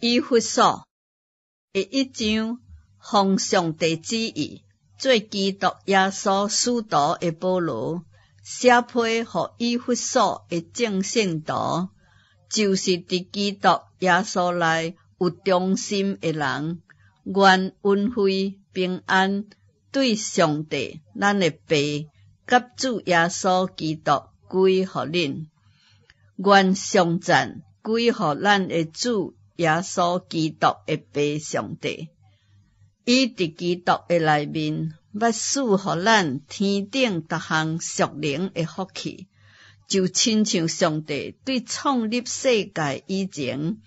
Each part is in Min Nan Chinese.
以弗所第一章，奉上帝旨意，做基督耶穌使徒的保羅，寫批予以弗所的眾聖徒，就是佇基督耶穌內有忠心的人，願恩惠平安對上帝咱的爸佮主耶穌基督歸予恁。願頌讚歸予咱的主耶穌基督的爸上帝，伊佇基督的內面，捌賜予咱天頂逐項屬靈的福氣，就親像上帝對創立世界以前，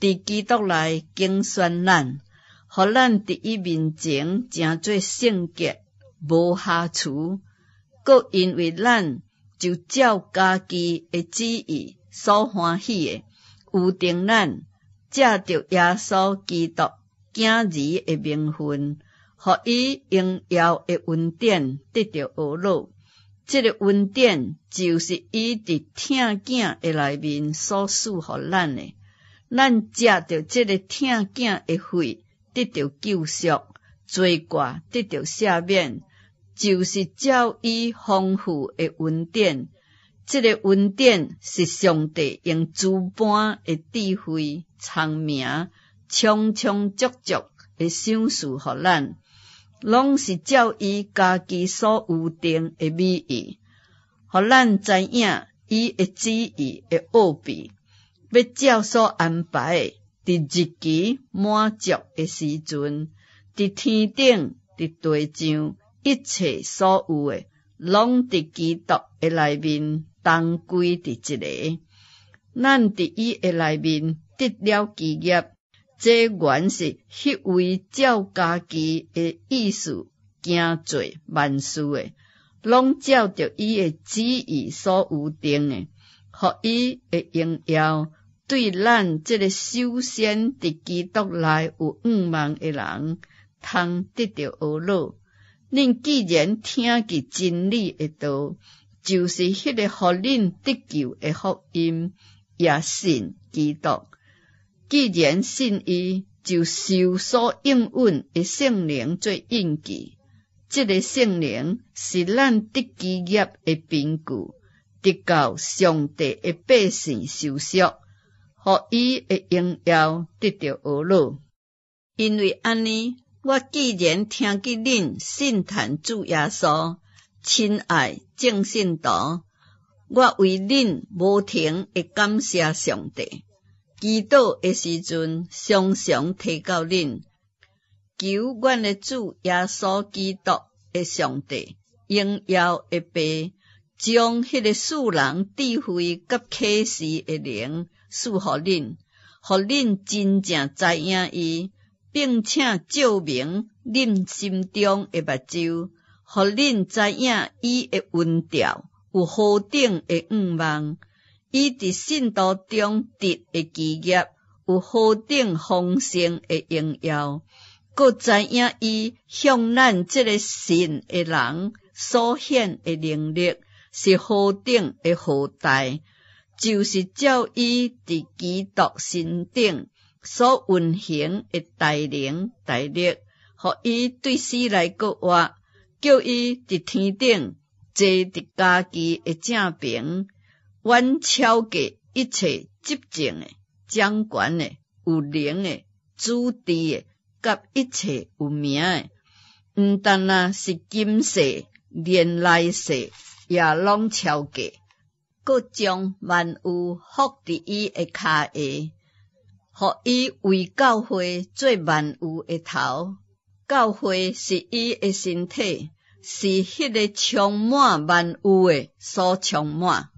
佇基督內揀選咱，予咱佇伊面前成做聖潔，無瑕疵。閣因為咱就照家己的旨意所歡喜的，預定咱，藉著耶穌基督囝兒的名分，予伊榮耀的恩典得著呵咾。這个恩典就是伊佇疼囝的內面所賜予咱的。咱藉著這个疼囝的血得著救贖，罪過得著赦免，就是照伊豐富的恩典。這个恩典是上帝用諸般的智慧、聰明，充充足足的賞賜予咱，攏是照伊家己所預定的美意，予咱知影伊的旨意的奧秘，欲照所安排的，佇日期滿足的時陣，佇天頂、佇地上，一切所有的，攏佇基督的內面同歸佇一个。咱佇伊的內面得了基業，這原是彼位照家己的意思行做萬事的，攏照著伊的旨意所預定的，予伊的榮耀對咱這个首先佇基督內有向望的人，通得著呵咾。恁既然聽見真理的道，就是彼個予恁得救的福音，也信基督。既然信伊，就受所應允的聖靈做印記。這个聖靈是咱得基業的憑據，直到上帝的百姓受贖，予伊的榮耀得著呵咾。因為按呢，我既然聽見恁信嘆主耶穌，親愛眾聖徒，我為恁無停的感謝上帝。祈禱的時陣，常常提到恁，求阮的主耶穌基督的上帝，榮耀的爸，將彼个賜人智慧佮啟示的靈賜予恁，予恁真正知影伊，並且照明恁心中的目睭，予恁知影伊的恩召有何等的向望，伊佇聖徒中得的基業有何等豐盛的榮耀，閣知影伊向咱這个信的人所顯的能力是何等的浩大，就是照伊佇基督身頂所運行的大能大力，予伊對死來閣活，叫伊佇天頂坐佇家己的正爿，遠超過一切執政的、掌權的、有能的、主治的，佮一切有名的，毋但若是今世，連來世也攏超過，閣將萬有伏佇伊的跤下，予伊為教會做萬有的頭。教會是伊的身體，是彼个充滿萬有的所充滿。